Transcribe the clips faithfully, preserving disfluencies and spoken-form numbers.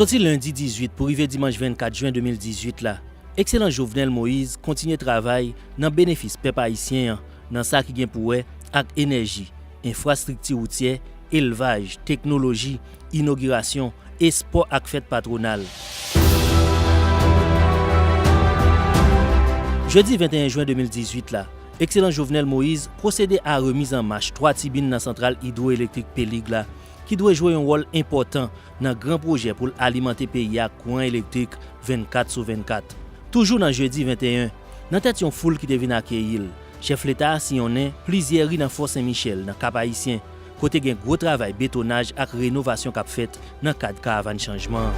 Soti lendi dizuit pou rive dimanch vennkat jen de mil dizuit la, Ekselans Jovenel Moïse kontinye travay nan benefis pèp ayisyen an nan sa ki gen pou wè ak enèji, enfrastrikti woutyè, elvaj, teknoloji, inogirasyon, espò ak fèt patwonal. Jedi venteyen jen de mil dizuit la, Ekselans Jovenel Moïse pwosede a remiz an mach twa tibin nan santral idwoelektrik Pelig la, ki dwe jwe yon wòl enpòtan nan gran pwojè pou l alimante peyi a ak kouran elektrik vennkat sou vennkat. Toujou nan jedi venteyen, nan tèt yon foul ki te vin akeyi l, chèf leta a siyonnen plizyè ri nan Fò Sen Michèl, nan Kap Ayisyen, kote gen gwo travay betonaj ak renovasyon k ap fèt nan kad karavàn chanjman an.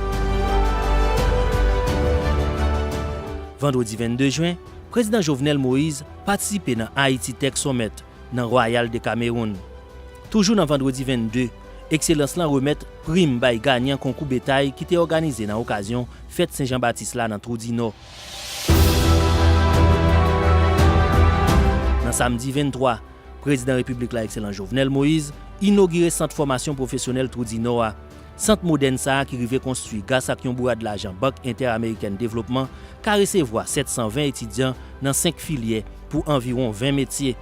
Vandredi vennde jen, Prezidan Jovenel Moïse patisipe nan Haiti Tech Summit nan Royal de Cameroun. Toujou nan vandredi vennde, Ekselans lan remèt prim bay ganyan konkou betay ki te òganize nan okazyon fèt Sen Jan Batis la nan Twou di Nò. Nan samdi venntwa, Prezidan Repiblik la, Ekselans Jovenel Moïse, inogire sant fòmasyon pwofesyonèl Twou di Nò a. Sant modèn sa a, ki rive konstwi gras ak yon bourad lajan Bank Entèamerikèn Devlopman, ka resevwa sèt san ven etidyan nan senk filyè pou anviwon ven metye.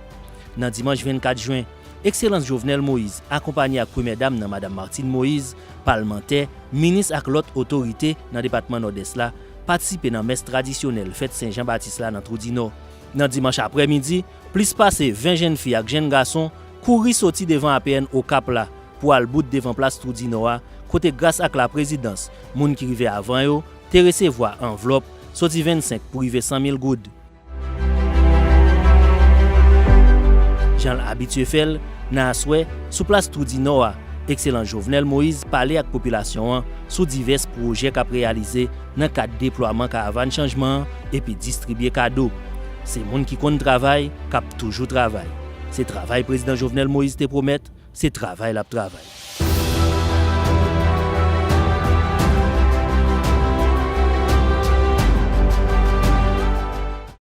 Nan dimanch vennkat jen, Ekselans Jovenel Moïse, akonpanye ak Premyè Dam nan, Madanm Martine Moïse, palmantè, minis ak lòt otorite nan depatman Nòdès la, patisipe nan mès tradisyonèl fèt Sen Jan Batis la nan Twou di Nò. Nan dimanch aprèmidi, plis pase ven jèn fi ak jèn gason kouri soti devan A P N Okap la pou al bout devan plas Twou di Nò a, kote gras ak laprezidans, moun ki rive avan yo te resevwa anvlòp soti vennsenk pou rive san mil goud. Jan l abitye fè l, nan aswè, sou plas Twou di Nò a, Ekselans Jovenel Moïse pale ak popilasyon an sou divès pwojè k ap reyalize nan kad deplwaman karavàn chanjman an epi distribye kado. Se moun ki konn travay k ap toujou travay. Se travay Prezidan Jovenel Moïse te pwomèt, se travay l ap travay.